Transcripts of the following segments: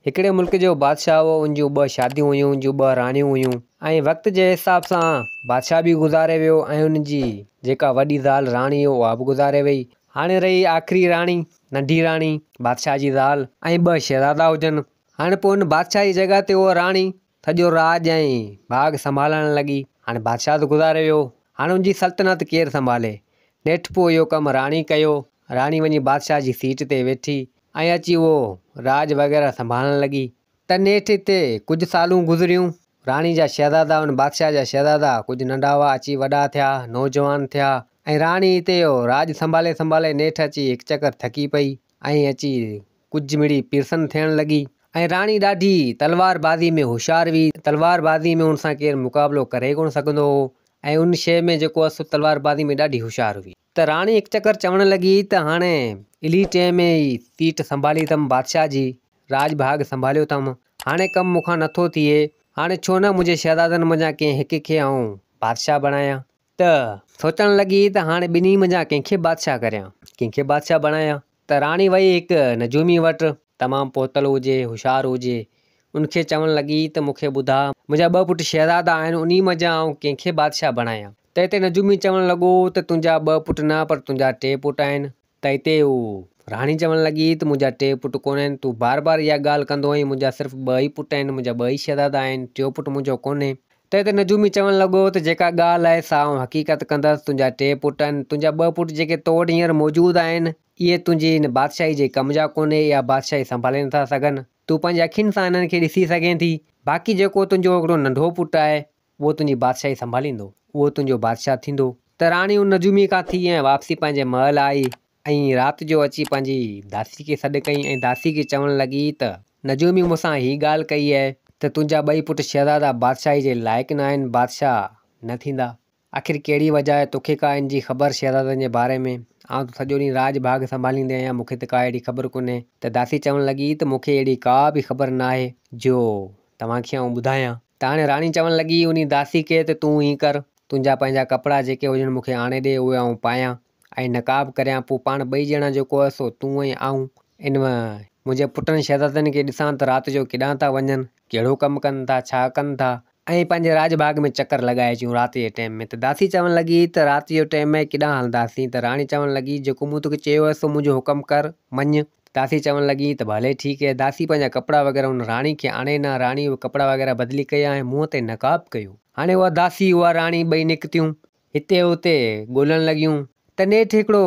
هڪڙي ملڪ جو بادشاهه هو، ان جون ٻه شاديون هيون، ان جون ٻه راڻيون هيون ۽ وقت جي حساب سان بادشاهه به گذاري ويو ۽ ان جي جيڪا وڏي زال راڻي اها به گذاري وئي. هاڻي رهي آخري راڻي، ننڍي راڻي، بادشاهه جي زال ۽ ٻه شهزادا هجن. هاڻي پوء ان بادشاهه جي جڳهه تي اها راڻي سڄو راڄ ۽ باغ سنڀالڻ لڳي. هاڻي بادشاهه ته گذاري ويو، هاڻي ان جي سلطنت ڪير سنڀالي؟ نيٺ پوء اهو ڪم راڻي ڪيو. راڻي وڃي بادشاهه جي سيٽ تي ويٺي ۽ اچي اهو راڄ وغيره سنڀالڻ لڳي. ته نيٺ هتي ڪجهه سالون گذريون. راڻي جا شهزادا ان بادشاهه جا شهزادا ڪجهه ننڍا هئا، اچي وڏا ٿيا، نوجوان ٿيا ۽ راڻي هتي اهو راڄ سنڀالي سنڀالي نيٺ اچي هڪ چڪر ٿڪي پئي ۽ اچي ڪجهه مڙئي پيرسن ٿيڻ لڳي. ۽ راڻي ڏاڍي تلوار بازي ۾ هوشيار هئي. تلوار بازي ۾ ان سان ڪير مقابلو ڪري ڪونه سگهندو هو ۽ ان شيء ۾ جيڪو هئس سو تلوار بازي ۾ ڏاڍي هوشيار هئي. ته راڻي هڪ چڪر چوڻ لڳي ته هاڻي الهي ٽيم ۾ ئي سيٽ سنڀالي اٿم بادشاهه جي، راڄ ڀاڳ سنڀاليو اٿم، هاڻي ڪم مون کان نٿو ٿئي، هاڻي ڇو نه منهنجي شهزادن منجهان ڪنهن هڪ کي آئون بادشاهه بڻايان. ته سوچڻ لڳي ته هاڻي ٻنهي منجهان ڪنهن کي بادشاهه ڪريان، ڪنهن کي بادشاهه بڻايان. ته راڻي وئي هڪ نجومي وٽ، تمام پهتل هجي، هوشيار هجي، ان کي چوڻ لڳي ته مون کي ٻڌاء، منهنجا ٻه پٽ شهزادا آهن، انهي منجهان آئون ڪنهن کي بادشاهه بڻايان. ته هتي نجومي چوڻ لڳو ته تنهنجا ٻه پٽ نه پر تنهنجا ٽي پٽ آهن. ته هتي هو راڻي چوڻ لڳي ته منهنجا ٽي پٽ ڪونهن، تون بار بار اها ڳالهه ڪندو آهين، منهنجا صرف ٻه ئي پٽ آهن، منهنجا ٻه ئي شهزادا آهن، ٽيون پٽ منهنجو ڪونهي. ته هتي نجومي چوڻ لڳو ته جيڪا ڳالهه آهي سا آئون حقيقت ڪندس، تنهنجا ٽي پٽ آهن، تنهنجا ٻه پٽ جيڪي تو وٽ هينئر موجود آهن، اهي تنهنجي هن بادشاهي جي ڪم جا ڪونهي، اها بادشاهي سنڀالي نٿا سگهن، تون پنهنجي اکين سان هنن کي ڏسي سگهين ٿي، باقي جيڪو تنهنجو هڪڙو ننڍو پٽ آهي، اهو تنهنجي بادشاهي سنڀاليندو، اهو تنهنجو بادشاهه ٿيندو. ته راڻي ان نجوميء کان ٿي ۽ واپسي پنهنجي محل آئي ۽ رات جو اچي پنهنجي داسي کي سڏ ڪئي ۽ داسي کي چوڻ لڳي ته، نجومي مون سان هي ڳالهه ڪئي آهي ته تنهنجا ٻئي پٽ شهزادا بادشاهي جي لائق نه آهن، بادشاهه نه ٿيندا. آخر ڪهڙي وجهه آهي، توکي ڪا ان جي خبر شهزادن جي باري ۾؟ آئون ته سڄو ڏينهن راڄ ڀاڳ سنڀاليندي آهيان، مون کي ته ڪا اهڙي خبر ڪونهي. ته داسي چوڻ لڳي ته مون کي اهڙي ڪا به خبر ناهي جو توهان کي آئون ٻڌايان. ته هاڻي راڻي چوڻ لڳي انهي داسي کي ته تون ائين ڪر، تنهنجا پنهنجا ڪپڙا جيڪي هجن مون کي آڻي ڏي، اهي آئون پايان ۽ نقاب ڪريان، پوء پاڻ ٻئي ڄڻا جيڪو آهي سو تون ۽ آئون ان منهنجي پٽن شهزادن کي ڏسان ته رات جو ڪيڏانهن ٿا وڃن، ڪهڙو ڪم ڪن ٿا، ڇا ڪن ٿا ۽ پنهنجي راڄ ڀاڳ ۾ چڪر لڳائي اچون رات جي ٽيم ۾. ته داسي چوڻ لڳي ته رات جو ٽيم آهي ڪيڏانهن هلنداسين؟ ته راڻي چوڻ لڳي جيڪو مون توکي چيو آهي سو منهنجو حڪم ڪر، مڃ. داسي چوڻ لڳي ته ڀلي ٺيڪ آهي. داسي پنهنجا ڪپڙا وغيره ان راڻي کي آڻي ڏنا. راڻي اهي ڪپڙا وغيره بدلي ڪيا ۽ منهن تي نقاب ڪيو. هاڻي اها داسي اها راڻي ٻئي نڪتيون. هتي هتي ڳولڻ لڳيون ته نيٺ هڪڙو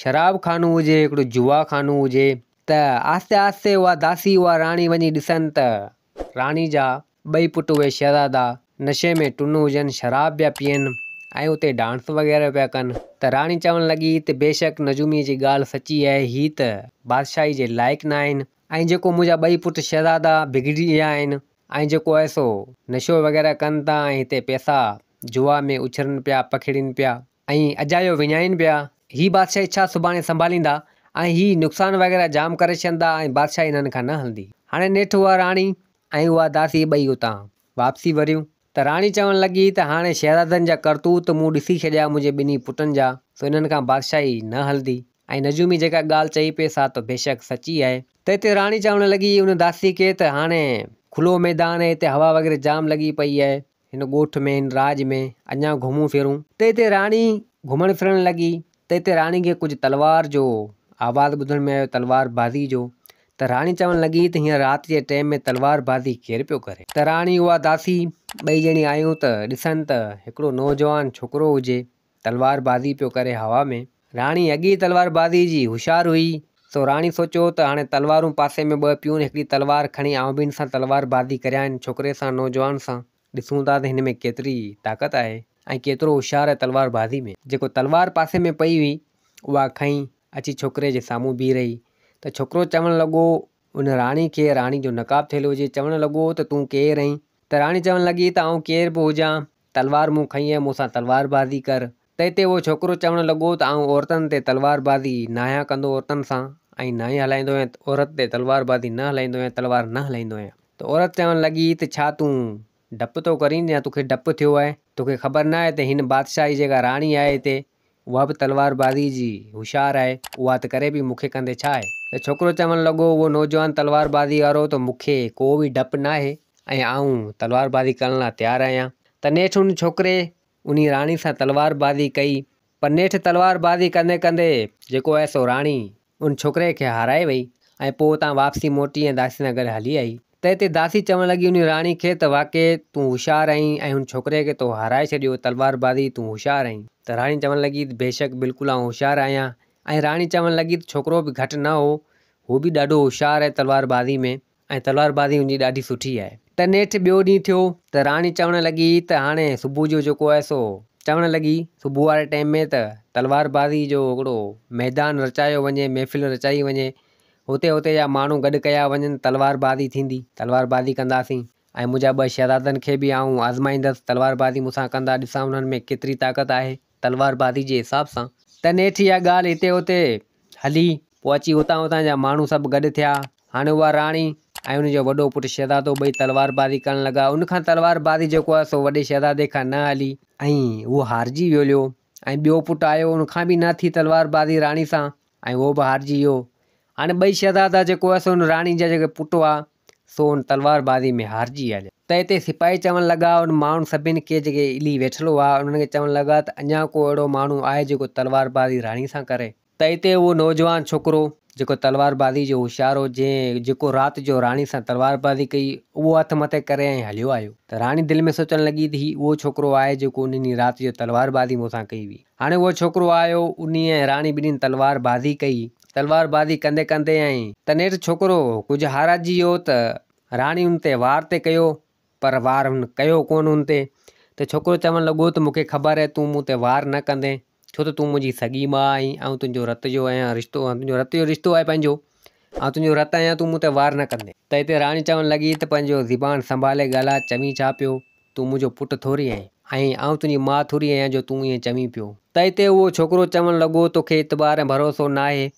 شراب خانو هجي، هڪڙو جوا خانو هجي ته آهستي آهستي اها داسي اها راڻي وڃي ڏسن ته راڻي جا ٻئي پٽ اهي شهزادا نشي ۾ ٽن هجن، شراب پيا پيئن ۽ اتي ڊانس وغيره پيا ڪن ته راڻي چوڻ لڳي ته بيشڪ نجوميء جي ڳالهه سچي آهي، هي ته بادشاهي جي لائق نه آهن ۽ جيڪو منهنجا ٻئي پٽ شهزادا بگڙي ويا آهن ۽ جيڪو آهي سو نشو وغيره ڪن ٿا ۽ هتي پئسا جوا ۾ اڇرن پيا پکيڙين پيا ۽ اجايو وڃائين پيا، هي بادشاهي ڇا سڀاڻي سنڀاليندا ۽ هي نقصان وغيره جام ڪري ڇڏندا ۽ بادشاهي هنن کان نه هلندي. هاڻي نيٺ اها راڻي ۽ اها داسي ٻئي اتان واپسي وريون ته راڻي چوڻ لڳي ته هاڻي شهزادن جا ڪرتوت مون ڏسي ڇڏيا منهنجي ٻنهي پٽن جا، سو انهن کان بادشاهي نه هلندي ۽ نجومي جيڪا ڳالهه چئي پئي سا ته بيشڪ سچي آهي. ته هتي راڻي چوڻ لڳي ان داسي کي ته هاڻي کلو ميدان آهي هتي هوا وغيره جام لڳي پئي آهي هن ڳوٺ ۾ هن راڄ ۾ اڃا گهمون ڦرون. ته هتي راڻي گهمڻ ڦرڻ لڳي ته هتي راڻي کي ڪجهه تلوار جو آواز ٻڌڻ ۾ آيو تلوار بازي جو ته راڻي چوڻ لڳي ته هينئر رات جي ٽيم ۾ تلوار بازي ڪير پيو ڪري؟ ته راڻي اها داسي ٻئي ڄڻي آيون ته ڏسن ته هڪڙو نوجوان ڇوڪرو هجي تلوار بازي پيو ڪري هوا ۾. راڻي اڳي ئي تلوار بازي جي هوشيار هئي سو راڻي سوچيو ته هاڻي تلوارون پاسي ۾ ٻه پيون هڪڙي تلوار کڻي آئون به هن سان تلوار بازي ڪريان هن ڇوڪري سان نوجوان سان ڏسون ٿا ته هن ۾ ڪيتري طاقت آهي ۽ ڪيترو هوشيار آهي تلوار بازي ۾. جيڪو تلوار پاسي ۾ پئي هئي اها کنئي اچي ڇوڪري جي سامهون بيهي رهي ته ڇوڪرو چوڻ لڳو ان راڻي کي، راڻي جو نقاب ٿيل هجي، چوڻ لڳو ته تون ڪير آهين؟ ته راڻي چوڻ لڳي ته آئون ڪير به هجان تلوار مون کنئي آهي مون سان تلوار بازي ڪر. ته هتي اهو ڇوڪرو چوڻ لڳو ته آئون عورتن تي تلوار بازي ناهيان ڪندو عورتن سان ۽ نه ئي هلائيندو آهيان عورت تي تلوار بازي نه هلائيندو آهيان تلوار نه هلائيندو آهيان. ته عورت چوڻ لڳي ته ڇا تون ڊپ ٿو ڪرين يا توکي ڊپ ٿيو آهي؟ توکي خبر نه آهي ته هن بادشاهه جي جيڪا راڻي آهي هتي اها به تلوار بازي جي هوشيار آهي، اها ته ڪري پئي مون کي ڪندي ڇا آهي؟ ته ڇوڪرو چوڻ لڳو اهو نوجوان تلوار بازي وارو ته مون کي ڪو به ڊپ ناهي ۽ آئون تلوار بازي ڪرڻ لاء تيار آهيان. ته نيٺ ان ڇوڪري انهي راڻي سان تلوار بازي ڪئي پر نيٺ تلوار بازي ڪندي ڪندي جيڪو آهي سو راڻي ان ڇوڪري کي هارائي وئي ۽ پوء اتان واپسي موٽي ۽ داسي سان گڏ هلي آئي. ته اتي داسي چوڻ لڳي انهي راڻي کي ته واقعي تون هوشيار آهين ۽ هن ڇوڪري کي تو هارائي ڇڏيو تلوار بازي تون هوشيار آهين. ته راڻي چوڻ لڳي ته بيشڪ بلڪل آئون هوشيار آهيان ۽ راڻي چوڻ لڳي ته ڇوڪرو به گهٽ نه هو هو به ڏاڍو هوشيار آهي تلوار بازي ۾. ۽ تلوار بازي هن جي ڏاڍي سٺي آهي. ته نيٺ ٻيو ڏينهن ٿيو ته راڻي چوڻ لڳي ته هاڻي صبح جو جيڪو آهي سو چوڻ لڳي صبح واري ٽائيم ۾ ته تلوار بازي جو هڪڙو ميدان رچايو وڃي محفل رچائي وڃي هتي هتي جا ماڻهو گڏ ڪيا وڃن تلوار بازي ٿيندي تلوار بازي ڪنداسين ۽ منهنجا ٻه شهزادن کي به آئون آزمائيندس تلوار بازي مون سان ڪندا ڏسان انهن ۾ ڪيتري طاقت آهي تلوار بازي جي حساب سان. ته نيٺ اها ڳالهه هتي هتي هلي پوء اچي اتان اتان جا ماڻهو سڀ گڏ ٿيا. هاڻي اها راڻي ۽ ان جو وڏو پٽ شهزادو ٻئي تلوار بازي ڪرڻ لڳا. ان کان تلوار بازي جيڪو آهي سو وڏي شهزادي کان نه هلي. ۽ هو هارجي ويو هليو ۽ ٻيو پٽ آيو ان کان به نه ٿي تلوار بازي راڻي سان ۽ اهو به هارجي ويو. هاڻي ٻئي شهزادا جيڪو آهي سو ان راڻي جا جيڪي پٽ هئا سو ان تلوار بازي ۾ هارجي ويا هليا. ته اتي سپاهي چوڻ لڳا ان ماڻهن سڀني کي جيڪي الي ويٺل هئا انهن کي چوڻ لڳا ته اڃا ڪو اهڙو ماڻهو آهي جيڪو تلوار بازي راڻي سان ڪري. ته اتي اهو نوجوان ڇوڪرو، جيڪو تلوار بازيء جو هوشيار هو، جنهن جيڪو رات جو راڻي سان تلوار بازي ڪئي، اهو هٿ مٿي ڪري ۽ هليو آيو. ته راڻي دل ۾ سوچڻ لڳي ته هي اهو ڇوڪرو آهي، جيڪو ان ڏينهن رات جو تلوار بازي مون سان ڪئي هئي. هاڻي اهو ڇوڪرو آيو، انهيء ۽ راڻي ٻنهين تلوار بازي ڪئي. تلوار بازي ڪندي ڪندي ۽. ته نيٺ ڇوڪرو ڪجهه هارائجي ويو ته راڻي ان تي وار تي ڪيو، پر وار هن ڪيو ڪونه هن تي. ته ڇوڪرو چوڻ لڳو ته مون کي خبر آهي تون مون تي وار نه ڪندين، ڇو ته تون منهنجي سڳي ماء آهين، آئون تنهنجو رت جو آهيان رشتو تنهنجو رت جو رشتو آهي پنهنجو، آئون تنهنجو رت آهيان تون مون تي وار نه ڪندين. ته هتي راڻي چوڻ لڳي ته پنهنجو زبان سنڀالي ڳالهاء، چوين ڇا پيو؟ تون منهنجو پٽ ٿوري آهين ۽ آئون تنهنجي ماء ٿوري آهيان جو تون ائين چوين پيو. ته هتي اهو ڇوڪرو چوڻ لڳو توکي اعتبار ۽ ڀروسو ناهي،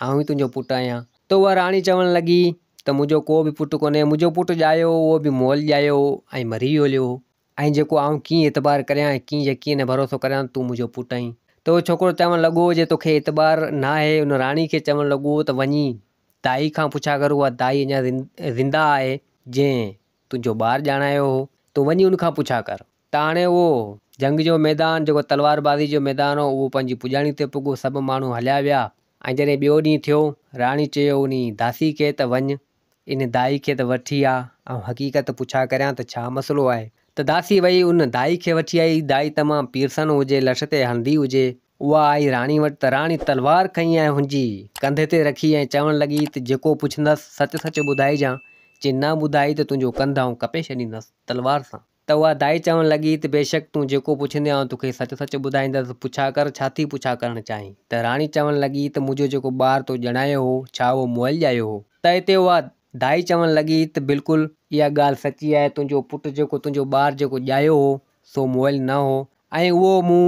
آئون ئي تنهنجو پٽ آهيان. ته اها راڻي چوڻ لڳي ته منهنجو ڪو به پٽ ڪونهي، منهنجو پٽ ڄايو هو اهو به مئل ڄايو هو ۽ مري ويو هليو هو ۽ جيڪو آئون ڪيئن اعتبار ڪريان ۽ ڪيئن يقين ۽ ڀروسو ڪريان ته تون منهنجو پٽ آهين. ته اهو ڇوڪرو چوڻ لڳو جي توکي اعتبار ناهي ان راڻي کي چوڻ لڳو ته وڃي دائي کان پڇا ڪر اها دائي اڃا زنده آهي جنهن تنهنجو ٻار ڄاڻايو هو تون وڃي ان کان پڇا ڪر. ته هاڻي اهو جنگ جو ميدان جيڪو تلوار بازي جو ميدان هو اهو پنهنجي پڄاڻي تي پڳو سڀ ماڻهو هليا ويا ۽ جڏهن ٻيو ڏينهن ٿيو راڻي چيو انهي داسي کي ته وڃ ان دائي کي ته وٺي آ آئون حقيقت پڇا ڪريان ته ڇا مسئلو آهي ته داسي وئي ان دائي کي وٺي آئي دائي تمام پيرسن هجي لٺ تي هلندي هجي اها آئي راڻي وٽ ته راڻي تلوار کنئي ۽ هن جي ڪنڌ تي رکي ۽ چوڻ لڳي ته جيڪو پڇندس سچ سچ ٻڌائجان جي نه ٻڌائي ته تنهنجو ڪنڌ آئون ڪپي ڇڏيندس تلوار سان. ته اها دائي چوڻ لڳي ته بيشڪ تون جيڪو پڇندين آئون توکي سچ سچ ٻڌائيندس، پڇا ڪر ڇا ٿي پڇا ڪرڻ چاهين؟ ته راڻي چوڻ لڳي ته منهنجو جيڪو ٻار تو ڄڻايو هو، ڇا اهو مئل ڄايو هو؟ ته اتي اها دائي چوڻ لڳي ته بلڪل اها ڳالهه سچي آهي، تنهنجو پٽ جيڪو تنهنجو ٻار جيڪو ڄايو هو، سو مئل نه هو ۽ اهو مون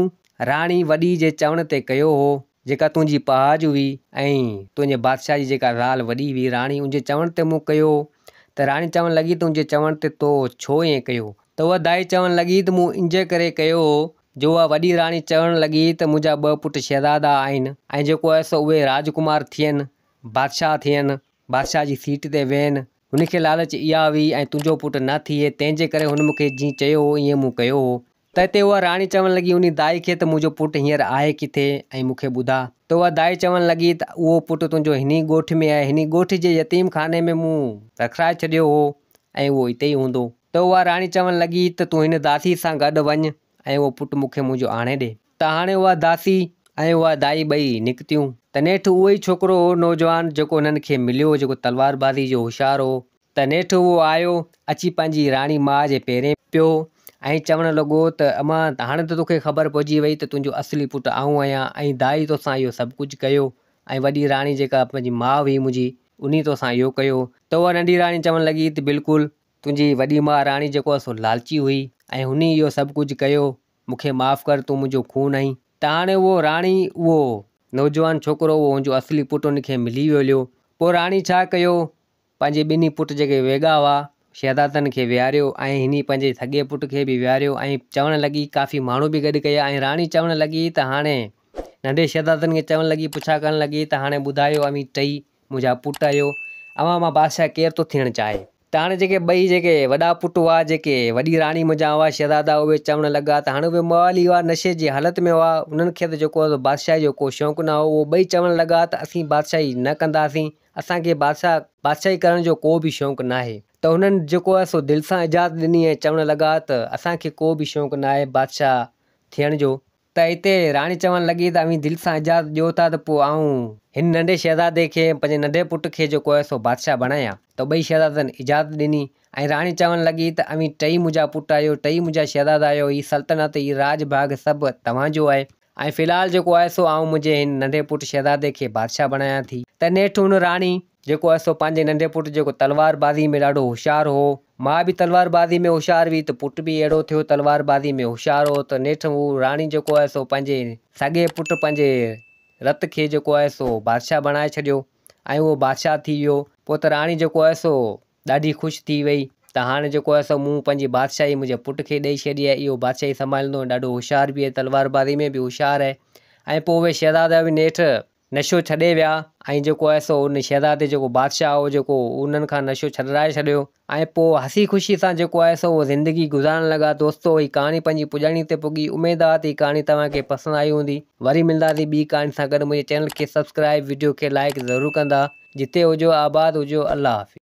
راڻي وڏي جي چوڻ تي ڪيو هو، جيڪا تنهنجي پهاڄ هئي ۽ تنهنجي بادشاهه جي جيڪا زال وڏي هئي راڻي، ان جي چوڻ تي مون ڪيو هو. ته راڻي چوڻ لڳي ته ان جي چوڻ تي تو ڇو ائين ڪيو؟ ته اها دائي چوڻ لڳي ته مون ان جي ڪري ڪيو هو جو اها وڏي راڻي چوڻ لڳي ته منهنجا ٻه پٽ شهزادا آهن ۽ جيڪو آهي سو اهي راجڪمار ٿين، بادشاهه ٿين، بادشاهه جي سيٽ تي ويهن، هن کي لالچ اها هئي ۽ تنهنجو پٽ نه ٿئي، تنهن جي ڪري هن مون کي جيئن چيو هو ائين مون ڪيو هو. ته اتي اها راڻي چوڻ لڳي انهي دائي کي ته منهنجو پٽ هينئر آهي ڪٿي ۽ مون کي ٻڌاء. ته اها دائي چوڻ لڳي ته اهو پٽ تنهنجو هني ڳوٺ ۾ آهي، هني ڳوٺ جي يتيم خاني ۾ مون رکرائي ڇڏيو هو ۽ اهو اتي ئي هوندو. ته اها راڻي چوڻ لڳي ته تون هن داسي سان گڏ وڃ ۽ اهو پٽ مون کي منهنجو آڻي ڏي. ته هاڻي اها داسي ۽ اها دائي ٻئي نڪتيون ته نيٺ اهو ئي ڇوڪرو هو نوجوان جيڪو هنن کي مليو جيڪو تلوار بازي جو هوشيار هو. ته نيٺ اهو آيو، اچي پنهنجي راڻي ماء جي پيرين پيو ۽ چوڻ لڳو ته امان، هاڻي ته توکي خبر پئجي وئي ته تنهنجو اصلي پٽ آئون آهيان ۽ دائي توسان اهو سڀ ڪجهه ڪيو ۽ وڏي راڻي جيڪا پنهنجي ماء هئي منهنجي، انهي توسان اهو ڪيو. ته اها ننڍي راڻي چوڻ لڳي ته بلڪل، تنهنجي وڏي ماء راڻي جيڪو آهي سو لالچي هئي ۽ هن ئي اهو سڀ ڪجهه ڪيو، مون کي معاف ڪر، تون منهنجو خون آهين. ته هاڻي اهو راڻي اهو نوجوان ڇوڪرو اهو هن جو اصلي پٽ هن کي ملي ويو هليو. پوء راڻي ڇا ڪيو؟ پنهنجي ٻنهي پٽ جيڪي ويڳا هئا، شهزادن کي ويهاريو ۽ هني پنهنجي سڳي پٽ کي به ويهاريو ۽ چوڻ لڳي، ڪافي ماڻهو به گڏ ڪيا ۽ راڻي چوڻ لڳي ته هاڻي ننڍي شهزادن کي چوڻ لڳي، پڇا ڪرڻ لڳي ته هاڻي ٻڌايو اوهين ٽئي منهنجا پٽ آهيو، اوهان مان بادشاهه ڪير ٿو ٿيڻ چاهي؟ ته هاڻي جيڪي ٻئي جيڪي وڏا پٽ هئا، جيڪي وڏي راڻي منجهان هئا شهزادا، اهي چوڻ لڳا ته هاڻي اهي موالي هئا، نشي جي حالت ۾ هئا، انهن کي ته جيڪو آهي سو بادشاهي جو ڪو شوق نه هو، اهي ٻئي چوڻ لڳا ته اسين بادشاهي نه ڪنداسين، اسان کي بادشاهه بادشاهي ڪرڻ جو ڪو به شوق ناهي. ته هنن جيڪو آهي سو دل سان اجازت ڏني ۽ چوڻ لڳا ته اسان کي ڪو به شوق ناهي بادشاهه ٿيڻ جو. ته اتي راڻي چوڻ لڳي ته اوهين دل سان اجازت ڏيو ٿا ته پوء آئون هن ننڍي شهزادي کي ۽ پنهنجي ننڍي پٽ کي جيڪو آهي سو بادشاهه بڻايان. ته ٻئي شهزادن اجازت ڏني ۽ راڻي چوڻ لڳي ته اوهين ٽئي منهنجا پٽ آهيو، ٽئي منهنجا شهزادا آهيو، هي سلطنت، هي راڄ ڀاڳ سڀ توهان جو آهي ۽ في الحال جيڪو آهي سو آئون منهنجي هن ننڍي پٽ شهزادي کي بادشاهه بڻايان ٿي. ته نيٺ هن راڻي جيڪو آهي سو پنهنجي ننڍي پٽ جيڪو تلوار بازي ۾ ڏاڍو هوشيار هو. ماء به تلوار بازي ۾ هوشيار هئي ته پٽ به اهڙو ٿيو تلوار بازي ۾ هوشيار هو ته نيٺ هو راڻي جيڪو آهي سو پنهنجي سڳي پٽ پنهنجي رت کي جيڪو آهي سو بادشاهه بڻائي ڇڏيو ۽ اهو بادشاهه ٿي ويو. پوء ته راڻي جيڪو آهي سو ڏاڍي خوش ٿي وئي ته هاڻي جيڪو آهي سو مون پنهنجي بادشاهي منهنجي پٽ کي ڏئي ڇڏي آهي اهو بادشاهي سنڀاليندو ۽ ڏاڍو هوشيار به آهي تلوار بازي ۾ به هوشيار آهي ۽ پوء اهي شهزادا به نيٺ نشو ڇڏي ويا ۽ جيڪو آهي سو ان شهزادي جيڪو بادشاهه هو جيڪو انهن کان نشو ڇڏرائي ڇڏيو ۽ پوء هسي خوشي سان جيڪو آهي سو اهو زندگي گذارڻ لڳا دوستو هي ڪهاڻي پنهنجي پڄاڻي تي پڳي اميد آ ته هي ڪهاڻي توهان کي پسند آئي هوندي وري ملنداسين ٻي ڪهاڻي سان گڏ منهنجي چينل کي سبسڪرائب وڊيو کي لائيڪ ضرور ڪندا جتي هجو آباد هجو الله حافظ.